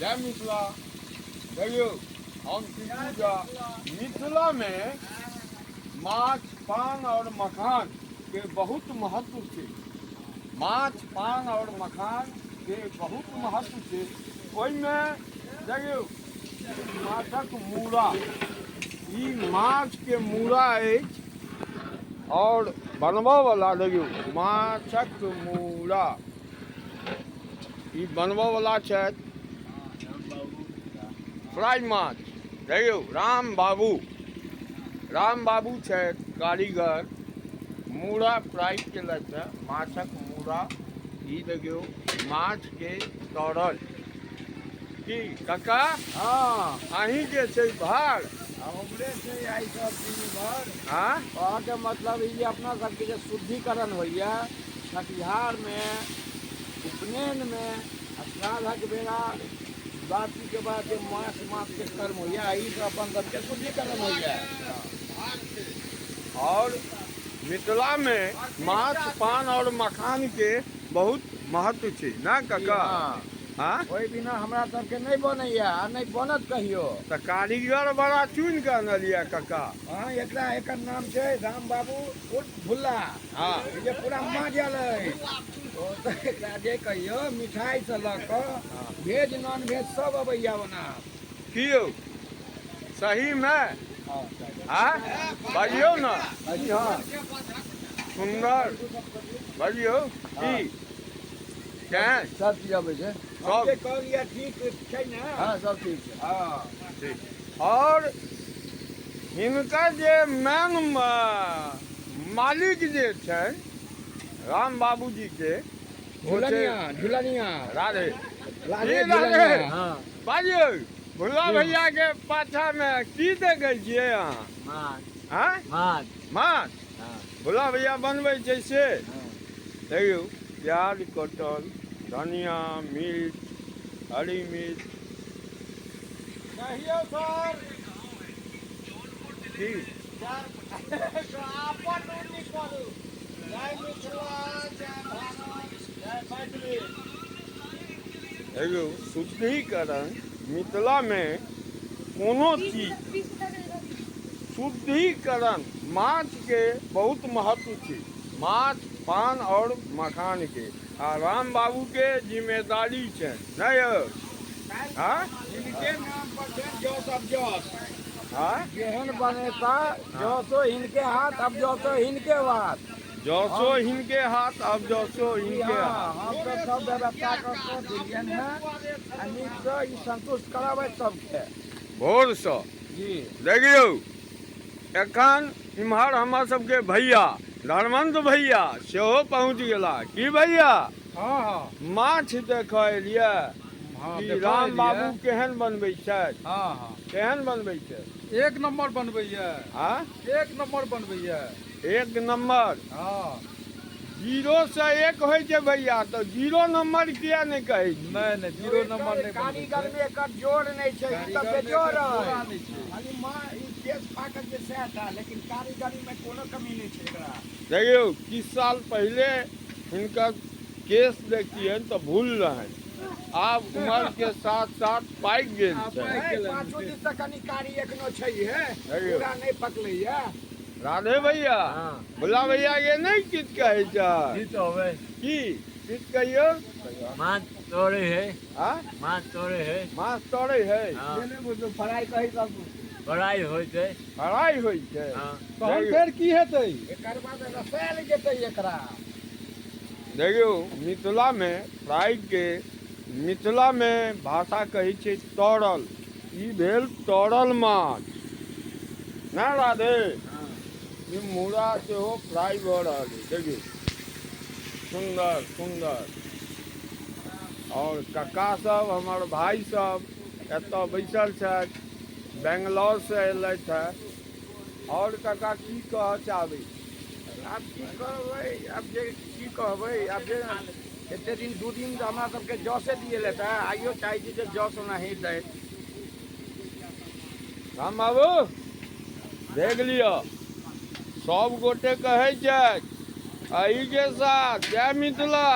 जय मिथिला। देखियौ, हम टिकू झा। मिथिलामे माछ, पान आओर मखान के बहुत महत्व छै। माछ, पान आओर मखान के बहुत महत्व छै। ओहिमे देखियौ, माछक मूड़ा, ई माछके मूड़ा अछि आओर बनबऽवला, देखियौ, माछक मूड़ा ई बनबऽवला छथि। फ्राइ माछ देखियौ, राम बाबू, राम बाबू छथि कारीगर। मूड़ा फ्राइ केलथि हँ, माछक मूड़ा। ई देखियौ, माछके तरल। की काका? हँ। अहीँके छै भार? हमरे छै आइ सब दिन भर। हँ। अहाँके मतलब ई जे अपना सबके जे शुद्धिकरण होइए छठिहारमे, उपनयनमे आ श्राद्धक बेरा, बातीके बाद जे माछ मासके कर्म होइए, एहिसँ अपन सबके शुद्धिकरण होइए। आओर मिथिलामे माछ, पान आओर मखानके बहुत महत्व छै ने काका? हँ। हँ। ओहि बिना हमरा सबके नहि बनैया आ नहि बनत कहियो। तऽ कारीगर बड़ा चुनि कऽ अनलियै काका। हँ, एकरा एकर नाम छै राम बाबू उर्फ भुल्ला। ई जे पूरा माजल अछि, ओ तऽ एकरा जे कहियो मिठाइसँ लऽ कऽ भेज नॉन भेज सब अबैया ओना। की यौ, सहीमे? हँ, बाजियौ ने। हँ। सुन्दर, बाजियौ की केहन? सब चीज अबै छै। सब जे कहलियै ठीक छै ने? हँ, सब ठीक छै। हँ। ठीक। आओर हिनकर जे मेन मालिक जे छनि राम बाबूजीके, ओ छै झुलनिया, झुलनिया। राधे। राधे। की राधे? झुलनिया। हँ। बाजियौ, भुल्ला भैयाके पाछामे की देखै छियै अहाँ? माछ। आँय? माछ। माछ? हँ। भुल्ला भैया बनबै छै से। हँ। देखियौ, प्याज कटल, धनिया, मिर्च, हरी मिर्च। कहियौ सर। की? अपन उन्नी करू। जय मिथिला, जय भारत, जय मैथिली। देखियौ, शुद्धिकरण मिथिलामे कोनो चीज शुद्धिकरण, माछके बहुत महत्व छै, माछ, पान आओर मखानके। आ राम बाबूके जिम्मेदारी छनि नहि यौ? हँ। हिनके नाम पर छै जस अब जस। हँ। जेहन बनेता जसो हिनके हाथ, अब जसो हिनके बात। जसो हिनके हाथ, अब जसो हिनके हाथ। हम तऽ सब व्यवस्था कऽ कऽ देलियनि हेँ आ नीकसँ ई संतुष्ट कराबै सबके। भोरसँ। जी। देखियौ, एखन इम्हर हमर सबके भैया धर्मंत भैया सेहो पहुँच गेला। की भैया? हँ हँ। माछ देखऽ एलियै? हँ। कि देखऽ राम एलियै। बाबू केहन बनबै छथि? हँ हँ। केहन बनबै छथि? एक नम्बर बनबैया। आँ? एक नम्बर बनबैया। एक नम्बर? हँ। 0 से 1 होइ छै भैया, तऽ 0 नम्बर किया नहि कहै छी? नहि नहि, 0 नम्बर नहि बनबै कारीगर छै। मे एकर जोड़ नहि छै, ई तऽ कारीगरमे बेजोड़ एकर जोड़ा अइ। नहि छै। खाली माँ ई केश फाटल छै सएह टा, लेकिन कारीगरी मे कोनो कमी नहि छै एकरा। देखियौ, किछु साल पहिले हिनकर केश देखतियनि तऽ भूल रहनि, आब उमर के साथ साथ पाकि गेल आब छै। पाकि नहि, गेलनि। पाँचो दिस से कनि कारी एखनो छै हे। देखियौ। पूरा नहि पकलैया। राधे भैया। हँ। भोला भैया के नहि किछु कहै छै? की कहबै? की किछु कहियौ। माछ तोड़े है। आ? माछ तोड़े है। माछ तरै है। हँ। से नहि बुझू, फ्राइ कही सब। फ्राइ होइ छै। फ्राइ होइ छै। हँ। तहन फेर की हेतै? एकर बाद रसायल जेतै एकरा। देखियौ, मिथिलामे फ्राइके मिथिलामे भाषा कहै छै तरल। ई भेल तरल माछ ने राधे? ई मूड़ा सेहो फ्राइ भऽ रहल है। देखियौ, सुन्दर सुन्दर। आओर कक्का सब, हमर भाय सब एतऽ बैसल छथि, बेंगलौरसँ एलथि हेँ। आओर काका, की कहऽ चाहबै? आब की कहबै, आब जे की कहबै, आब जे एते दिन 2 दिन हमरा सबके जसे दिएले तऽ आइयो चाहै छी जे जस ओनाही दै। राम बाबू, देख लिअ, सब गोटे कहै छथि एहिके साथ जय मिथिला।